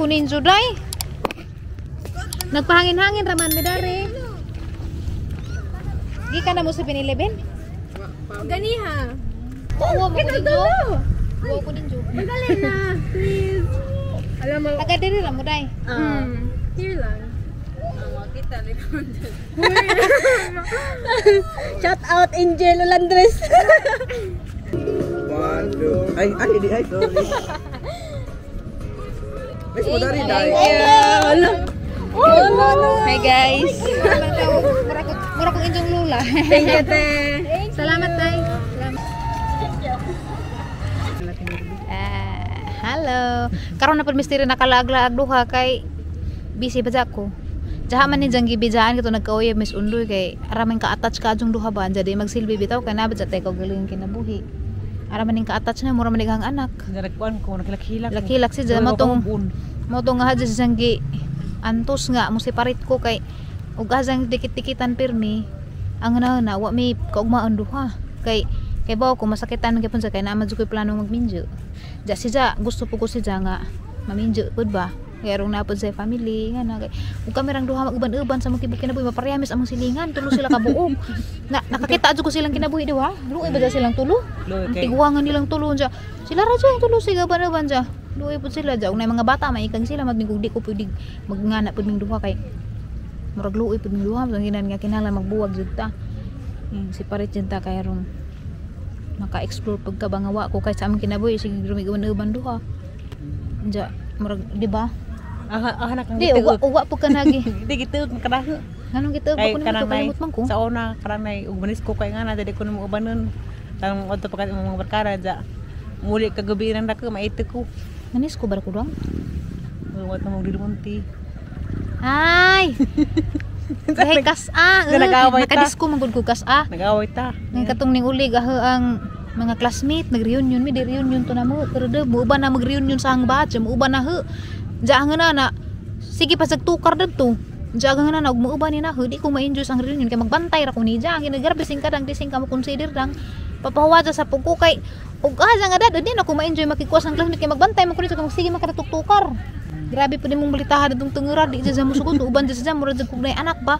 ko ninjo day. Nagpahangin-hangin raman mi dari. Gikan na mo sa 7-Eleven? Ganiha. Oo, mo ko ninjo. Oo ko ninjo. Madali na, please. Alam mo. Taga diri ra mo day. Here lang. Shout out Angel Olandres. One, two. Ay, ay, di, ay, sorry. Miss mo dari, dai. Hi guys. Mura kong inyong lula. Thank you, te. Salamat tay. Salamat. Ah, hello. Karon na pud misteri nakalaglaag duha kay busy ba ko. Jaha man ni jang gibijaan kato nagkauyab Miss Undoy kay ara man ka-attach ka adjong duha ba jadi magsilbi bitaw kay na ba tay ko galing kinabuhi. Ara man ning ka-attach na mura man ang anak. Nagkuan ko, naghilak-hilak. Hilak-hilak si mo tong mo tong nga hadya siyang gi antos nga mo separate ko kay ug asang dikit-dikitan pirmi ang na na wa mi kaugmaon duha kay kay bawo ko masakitan man gyapon sa kay naa man jud ko'y plano magminyo. Ja si ja gusto po ko si ja nga maminyo pud ba kay arong napod sa family nga na kay ug kami rang duha mag-uban-uban sa mga tibok kinabuhi maparehamis among silingan tulo sila kabuok na nakakita jud ko silang kinabuhi diwa luoy ba silang tulo. Luoy Ang kay tiguangan nilang tulo ja sila ra jud ang tulo siga uban-uban ja luoy pud sila ja ug nay mga bata maikang sila madmigug di ko pwede magngana pud ming duha kay murag luoy pud ming duha ang ginan nga kinahanglan magbuwag jud ta. Separate jud ta kay aron maka-explore pagka ba nga wa ko kay sa among kinabuhi sige rumig-uban duha ja murag di ba? Aha, aha na kang Di uwa uwa po ka nagi. Di gituog makadaho. Nganong gituog Kay ko nimo kanang nay kalimot man ko. sa una kanang nay ug manis ko kay nga na dili ko nimo ubanon. Tang adto pa ka imong mga barkada ja. Muli kagabi nang dako maite ko. Nanis ko bar ko dong. Wa ta mong dilimunti. Ay. Dahil kas ah. Di nag-away ta. Nakadisko man gud ko kas ah. Nag-away ta. Nang katong ning ulig ah, ang mga classmate nag-reunion mi di reunion to na mo pero de mo uban na mag-reunion sa ang batch mo uban na ho. Ja ang na na sige pa sa tukar dadto. Ja ang na na ug mo uban ni na ho di ko ma-enjoy sa ang reunion kay magbantay ra ko ni ja ang ginagrabe sing kadang di sing ka mo consider dang papahuwa sa pugko kay ug ah nga dad di na ko ma-enjoy makikuha sa classmate kay magbantay man ko nito kay magsige man kada tuktukar. Grabe pud nimong balitaha datong tungura di dyan sa musugot uban dyan sa murag kung nay anak ba.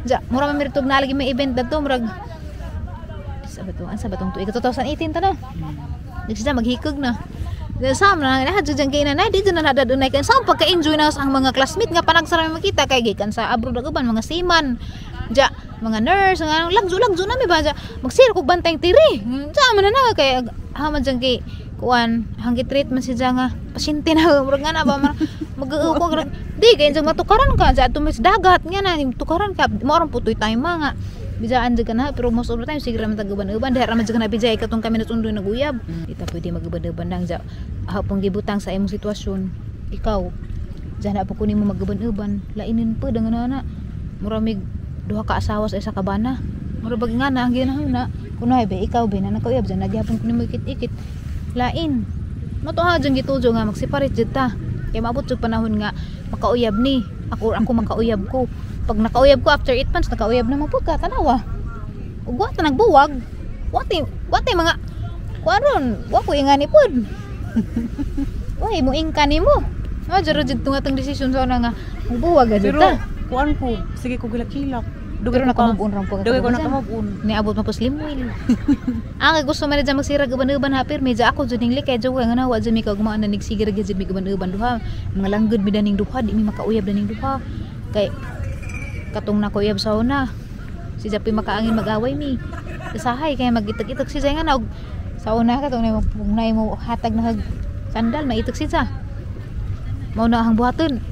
Ja mura man miritog na lagi may event dadto murag sa ba to ansa ba tong tuig 2018 ta na. Nagsiya maghikog na. Sa na na hadyo kay na di dyan na nadadunay kay sa pagka-enjoy na sa ang mga classmate nga panagsara mi makita kay gikan sa abroad ag uban mga seaman. Ja mga nurse nga lagzo lagzo na mi ba ja magsira kog bantay tiri. Ja man na kay haman dyan kay kuan hanggi treat man si ja nga pasyente na murag nga na ba mag-uuko ko di kay jang matukaran ka ja adto sa dagat nga na tukaran ka mo aron putoy time nga bijaan jud ka na pero most of the time sige ra man tag-uban-uban dahil ra man jud ka na bijay katong kami natundoy naguyab di ta pwede mag-uban-uban lang ja hapong gibutang sa imong sitwasyon ikaw diyan na po kunin mo mag-uban-uban lainin po dangan na mura mig duha ka asawa sa isa ka bana mura bag nga na ang ginahon na kunoy be ikaw be na nakauyab diyan nagyapon kunin mo ikit-ikit lain mo to ha dyan gitudyo nga magseparate jud ta kay maabot jud panahon nga makauyab ni ako ako makauyab ko pag nakauyab ko after 8 months nakauyab na mo pud ka tanawa ug wa ta nagbuwag wa ti mga kuan wa ko ingani pud Uy, mo ingka nimo. Ah, jaro jud tunga tong desisyon sa una nga mubuwag jud Pero ta. kuan ko, sige ko gilak-hilak. Pero nakamove on ra po ka. Dugay ko karon dyan. nakamove on. Niabot mo po slim wheel. Ang gusto man dyan magsira uban-uban ha pirmi dyan ako jud ning likay jud nga na wa jud mi kaugmaan na nigsigira gyud mi uban-uban duha. Mga langgod mi daning duha di mi makauyab daning duha. Kay katong nakauyab sa una si Japoy makaangin mag-away mi. Sahay kay magitag-itag si Jay nga na og sa una katong nay mo nay mo hatag na hag sandal maitok si Jay. Mao na ang buhaton.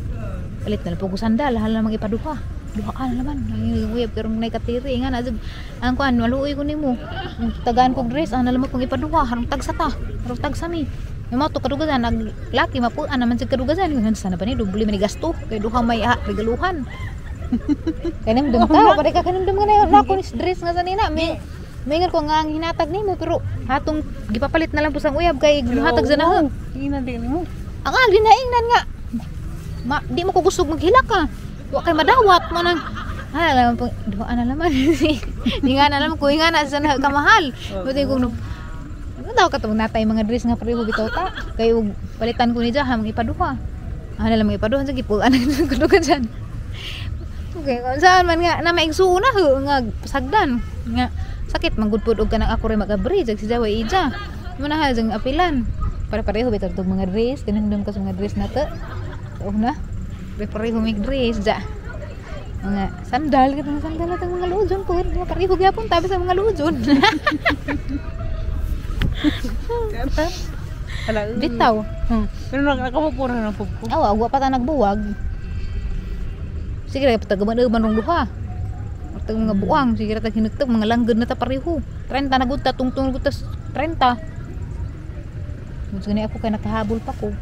Palit na lang po ko sandal, hala namang ipaduha. Duha ka na naman. Ang uyab pero nay katiri nga na jud ang kuan maluoy ko nimo. Ang tagaan kog dress ana lamang kong ipaduha harong tagsa ta. Harong tagsa mi. May mga to kadugasan nag laki mapuan naman jud kadugasan. Ngan sana ba ni doble man ni gasto kay duha may ah, regaluhan. Kanimdum ka, pare ka kanimdum nga na yun. Nako ni dress nga sanina. May Mingon ko nga ang hinatag nimo pero hatong gipapalit na lang po sang uyab kay hatag sa na. Ina di nimo. Ang ang ginaingnan nga. Ma, di mo ko gusto maghilak ka. Wa kay madawat mo nang ay alam po duha na laman. Di nga na alam ko nga na sa na kamahal. Buti kung ano daw katong natay mga dress nga pareho bitaw ta. Kay og palitan ko ni Jaha mga ipaduha. Ano lang mga ipaduhan sa gipuan kuno ka dyan. Okay, kung saan man nga na maigsuon na ho, nga sagdan nga sakit man gud pud og kanang ako rin mag-abri jag si Jaway ija. Mo na ha jang apilan. Para pareho bitaw tog mga dress, kanang ka sa mga dress nato. Oo na. Pare pareho mig dress ja. Mga sandal katong sandal atong mga lujon pud, mga pareho gyapon tabi sa mga lujon. Hala. Bitaw. Pero nakamupo na ng pub ko. Awa, wa pa ta nagbuwag. Sige ra patagaman rong duha. Tag mga buwang, sige ra tag hinugtog mga langgod na ta pareho. 30 na gud ta, tungtong gud ta 30. Gusto ni ako kay nakahabol pa ko.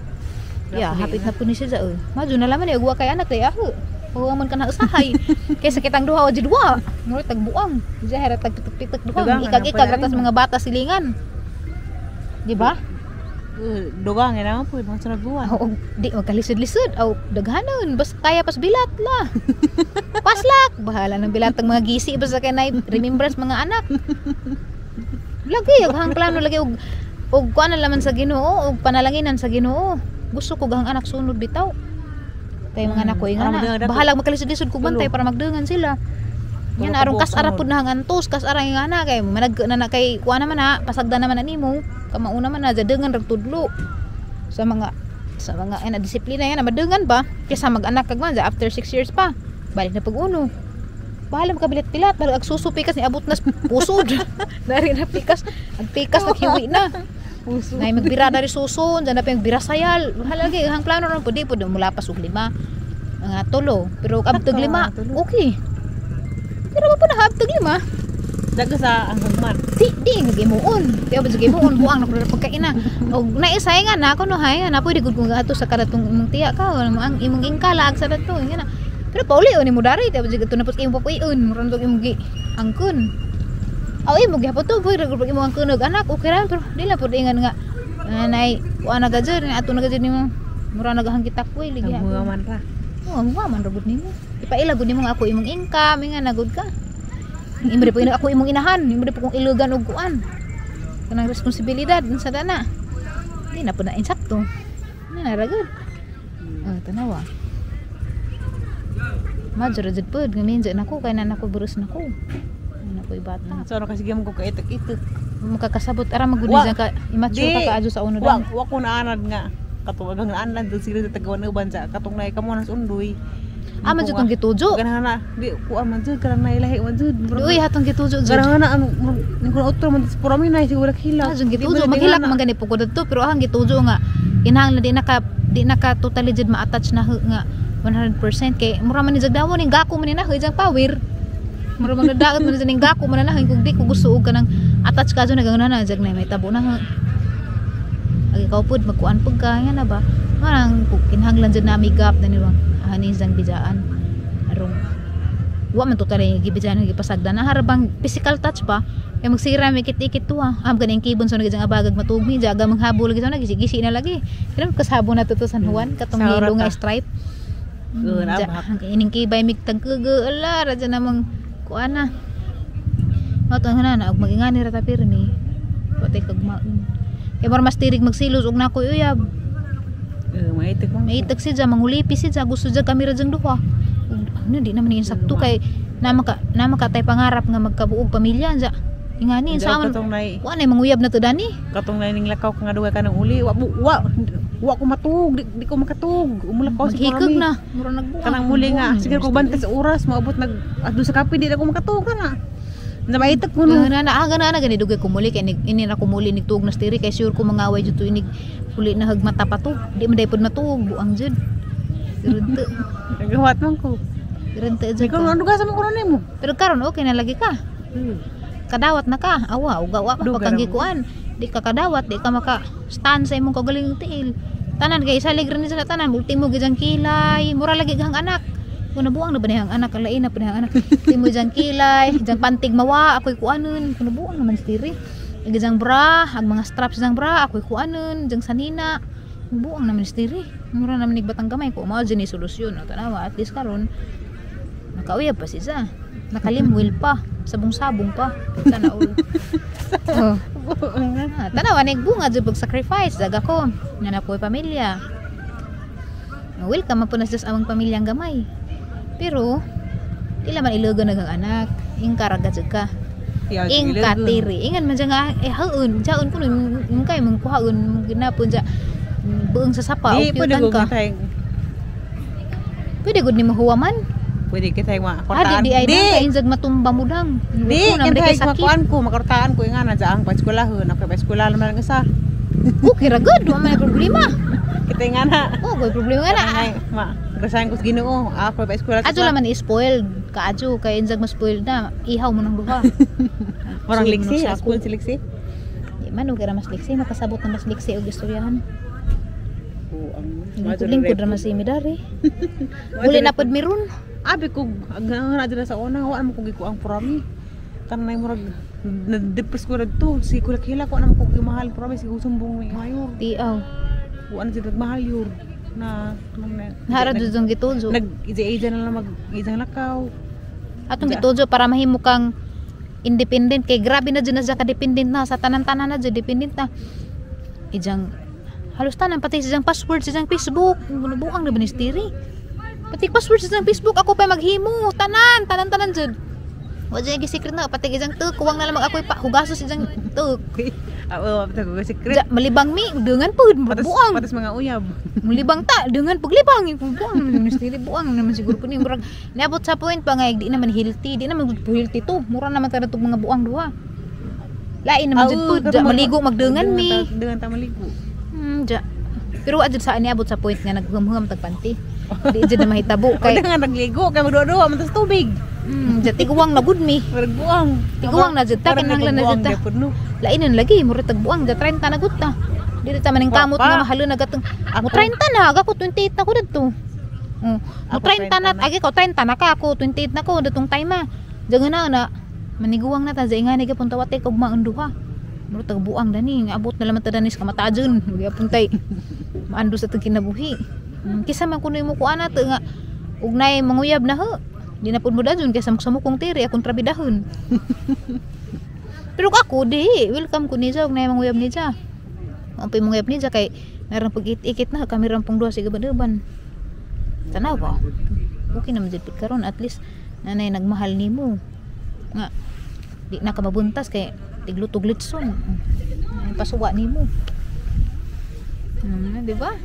Ya, hapit na po ni siya eh. Madyo na laman eh, ugwa kay anak kay ako. Huwag man ka na usahay. Kaysa kitang duha o di duha. Mura tag buang. Diya hera tag pitik-pitik duha. Dugang, Ikag-ikag ano, ratas pwede mga bata silingan. Di ba? Dugang nga naman po, mga sunod buwan. Oo, di magkalisod-lisod. Aw, daghanon. Basta kaya pas bilat la. Paslak. Bahala ng bilat ang mga gisi. Basta kay na remembrance mga anak. Lagi, og hang plano lagi og og kuan na laman sa Ginoo, og panalanginan sa Ginoo. Gusto ko gahang anak sunod bitaw. Kay mga anak ko Para nga na. magdangan dato. Bahala magkalisod-lisod kog bantay Tulo. para magdangan sila. Yan Tulo ka arong buok kas ara sunod. pud na hang antos, kas ara nga na kay manag na na kay kuan naman na, pasagdan naman na nimo. Kamauna man na jadengan rag tudlo sa mga ay, na disiplina yan na madengan ba kaysa mag-anak kag man after 6 years pa balik na pag uno, bahala makabilit-pilat, bahala ag suso pikas ni abot na sa pusod. Dari na pikas, ang pikas naghiwi na. Puso. Nay magbira na rin suso, dyan na pa yung bira sayal. Bahala lagi ang plano ron pwede pud mula pa og lima, mga tulo, pero abtog Sakto, lima mga tulo. Okay, pero ba po na abtog lima? Daga sa ang hugman. Di di nag-imuon, di ba gimuon, buang na kuno pagkaina og naisay nga na ako no hay nga na pwede gud kung ato sa kadatong imong tiya ka o ang imong ingka laag sa dato nga na, pero pauli ni mo dari di ba jud na pud imong papuy-on, murag tong imong gi angkon aw imo gyapon to pwede gud imong angkon og anak, okay ra, pero di lang pud ingan nga nay kuan na gajud ni ato na gajud nimo, mura na gahang gitakwil ligi. Ang man ra. Oh, mga man ra gud nimo. Ipaila gud nimo nga ako imong ingka, may nga na gud ka. Imo di po ako imong inahan, imo di po kong ilugan og kuan. Kanang responsibilidad sa dana. Di na po na insakto. Na na ra gud. Oh, tanawa. Madyo ra jud pod nga minjo nako kay na nako burus nako. Na ko'y bata. So ano kasi mo ko kaitak-itak. Makakasabot ara magud Wa- ni ka immature ka Di. kaadyo sa uno Wa dan. wa ko naanad nga katong agang naanad dun sila sa tagawan uban sa katong nay kamo nas undoy. Ah, man jud tong gitujo. Ganahan na di kuan man jud kanang nailahi man jud. Uy, hatong gitujo jud. Ganahan na ano ning kuno otro man sa purami na siguro hilak. Ah, jud gitujo maghilak man gani po ko didto, pero ang gitujo nga kinahanglan di na ka totally jud ma-attach na nga 100% kay mura man ni jag dawon ning gako man ni na jang power. Mura man nadaot man ni gako man na kung di ko gusto og kanang attach ka jud nagangana na jag na may tabo na hu. Agi ikaw pud magkuan pud ka nga na ba, marang kinahanglan jud nami gap na ni bang ani jang bijaan arong wa man totally gibijaan gipasagdan na harabang physical touch ba kay magsira may ikit-ikit tuwa am ganing kibon so nagyang abagag matugmi jaga manghabol lagi so nagisi-gisi na lagi kaya kasabo na to San Juan katong Sa yelo nga orata. stripe. Oo, Ja, nabak. ang ining kibay mig tagkugo ala ra dyan namang kuan na mao to nga na og magingani ra ta pirmi patay kagmaon kay mura mas tirig magsilos og nakoy uyab. Eh, maitik man. Maitag siya mangulipi siya, gusto siya kami ra dyang duha. Ug, ano di naman yung sakto kay nama ka tay pangarap nga magkabuog pamilya ja. Ingani sa man katong nay wa nay manguyab na to dani. Katong nay ning lakaw ka nga duha ka ng uli wa wa wa ko matug di ko makatug umulakaw sa Maghikog purami. na, mura nagbuang. Kanang muli nga sige ko bantay sa oras maabot nag adto sa kape di na ko makatug kana. Na maitik ko no. Na na aga na na gani dugay kumuli kay nig ini na kumuli nig tuog na stiri kay sure ko mangaway jud to inig uli na hagmata pa to. Di man daypod matuog buang jud. Irente, Nagawat man ko. irente Di jud. ko Ka. ano sa mo kuno nimo. Pero karon okay na lagi ka. Kadawat na ka. Awa, uga wa pa Duga pagkang ra mo. gikuan. Di ka kadawat, di ka maka stand sa imong kaugalingong tiil. Tanan kay isalig ra ni sa tanan, ultimo gid ang kilay, mura lagi gahang anak. Kung nabuang na ba niyang anak, kalain na pa niyang anak. Ultimo diyang kilay, diyang pantig mawa, ako'y kuanon. Kung nabuang naman si Tiri. Lagi diyang bra, ang mga straps diyang bra, ako'y kuanon, diyang sanina. Buang naman si Tiri. Mura naman nigbatang gamay ko. Mao dyan ni solusyon. O, tanawa, at least karon nakauyab pa siya. Nakalimwil pa. Sabong-sabong pa. Sana all. Oh. Ah, tanawa, nagbunga dyan pag-sacrifice. Daga ko. Nga na po pamilya. Welcome man po na sa among pamilyang gamay. Pero di man ilogon ang anak, ingka ra jud ka. Ingka tiri. Ingan man nga eh haun, jaon kuno kay mong kuhaon ginapon ja buong sa sapa o kyutan ka. Pwede gud nimo huwaman. Pwede kita yung makortaan. Di ay dang kainzag matumba mo dang. Di, kita yung makuan ko, makortaan ko yung nga, nandiyan pa eskwelahon. Ako pa eskwela naman ang isa. Okay ra gud, wa man problema. Kita yung nga na. Oh, koy problema nga na. Ma, grasahan ko sa Ginoo. Ako pa eskwela. Adyo laman i-spoiled. Kaadyo kay inzag ma-spoiled na, ihaw mo ng duha. Marang liksi, spoiled si liksi. Di man og mas liksi, makasabot na mas liksi og istoryahan. Lingkod ra man si Midari. Uli na pod miron. Abi ko ang na sa una, wa man ko gikuang purami. Kanay murag na-depress ko radto. Si kulakila ko naman ko mahal purami si sumbong may mayor. Tiaw. Wa na jud mahal yur na nahara jud ang gitujo. Nag-ija na lang mag-ijang lakaw. Atong gitujo para mahimo kang independent kay grabe na jud na siya ka dependent na sa tanan-tanan na jud dependent na. Ijang halos tanan pati sa ijang password sa ijang Facebook, buang na ba ni Stiri? Pati password sa ijang Facebook ako pa maghimo, tanan tanan jud. Wa jud gi secret na pati ijang tuk, kuwang na lamang ako ipahugasos ijang tuk. Oo, pati ko secret. Ja, malibang mi dengan pud buang. Patas mga uyab. Mulibang ta dengan paglibang buang naman Stiri, buang naman siguro kuno murag niabot sa point pa nga di naman healthy, di naman healthy to. Mura naman ta tug mga buang duha. Lain naman jud pud, maligo magdengan mi. Dengan ta maligo. Ja. Pero adjud sa niabot sa point nga naghumhum tag panty. Di jud na mahitabo kay nga nagligo kay magduwa-duwa man tas tubig. Ja tiguang na gud mi. Murag buang. Tiguang na jud ta kinahanglan na jud ta. Lainan lagi murag tagbuang ja 30 na gud ta. Dili ta maning kamot nga mahalo na gatong. Mo 30 na ako 28 na ko didto. Mo 30 na agi ko 30 na ka ako 28 na ko datong time ah. Jangan na maniguang na ta sa ingani gyapon tawate kog maunduha. Murag tagbuang dani nga abot na laman ta dani sa kamatajon. Gyapon tay maando sa tag kinabuhi. Kisa man kuno imo kuana ta nga ugnay manguyab na ho. Di na pud mo dajon kaysa samukong tiri akong trabidahon. Pero ako di welcome ko niya ugnay manguyab niya. Ang pay manguyab niya kay narang pag-ikit na kami rampong duha sa gaban-gaban. Tanaw ba? Okay naman jud pud karon at least nanay nagmahal nimo. Nga di na ka mabuntas kay tiglutog litson. Pasuwa nimo. Di ba?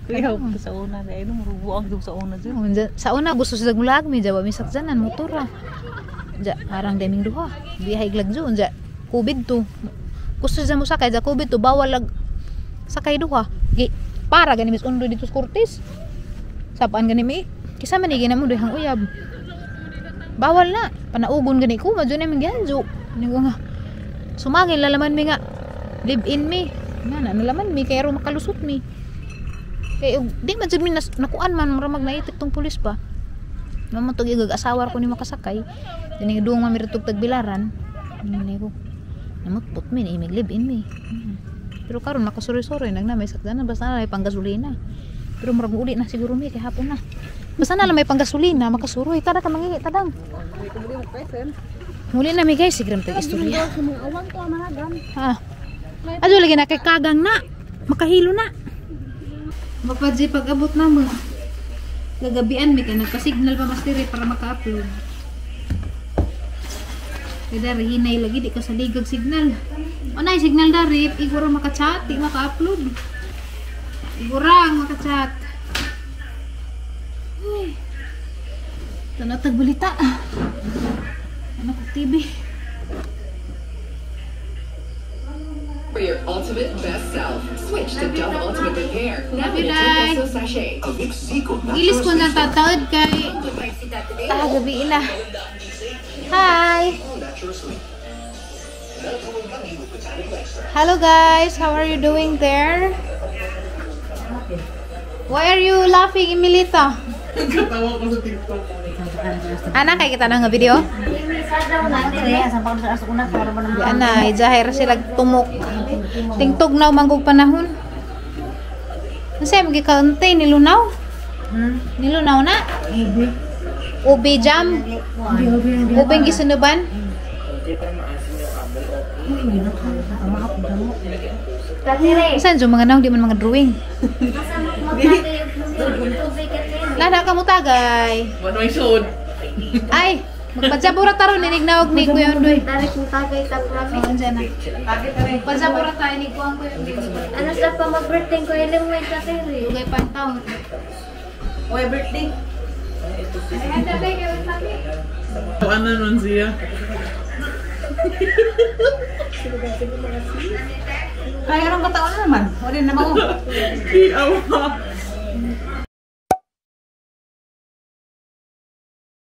Kuya, sa una kay no murubuang jud sa una jud. Sa una gusto sa mulag mi jawa mi sakjanan motor ra. Ja arang deming duha. Biyahe iglag jud ja COVID to. Gusto sa mo sakay ja COVID to bawal lag sakay duha. Gi para gani mis undo dito sa Cortes. Sapaan gani mi? Kisa man gi namo dihang uyab. Bawal na panaugon gani ko madyo na mi gihanjo. Nigo nga sumangil lalaman mi nga live in mi. Nga na nalaman mi kay ro makalusot mi. Kay di man jud mi nakuan man mura mag naitik tong pulis pa. Mamo tog igag asawar ko ni makasakay. Dini duong man miritog tagbilaran. Ni ko. Namutpot mi ni imig live in mi. Pero karon makasuri-suri nagnamay sakdanan basta na may panggasolina. Pero murag uli na siguro mi kay hapon na. Basta na lang may panggasolina makasuroy tada ka mangingi tadang. Muli na mi guys sigram tag istorya. Ha. Adyo lagi na kay kagang na. Makahilo na. Mapadji pag-abot na mo. Gagabian mi kay nagpa-signal pa mas diri para maka-upload. Kay dari hinay lagi di ka sa ligag signal. Unay signal dari iguro maka-chat, di maka-upload. Igurang maka-chat. Ay. Tanatag balita. Ano ko TV? For your ultimate best self, switch to Dove Ultimate Repair. Now in a 10 peso sachet. Gilis ko na tataod kay gabi na. Hi! Hello guys, how are you doing there? Why are you laughing, Emilita? Ana, kay kita na nga video? Ana, ijahir sila tumok. Tingtog na manggug panahon. Unsa imong gikaunti nilunaw? Nilunaw na? Ube jam. Ube ang gisunuban? Saan yung mga naong di man mga drawing? Nana ka mo tagay. Wala may suod. Ay, magpadzabura taron inig naog ni Kuya Undoy. Tarik mo tagay ta prami. Oh, andyan na. Magpadzabura tayo ni Kuya Undoy. Ano sa pa mag-birthday ko ilang may sa kiri. Dugay pa ang taon. Oy, birthday. Ay, tatay, kay sabi. Ano nun siya? Ay, anong kataon na naman? Wala na mo. Di awa.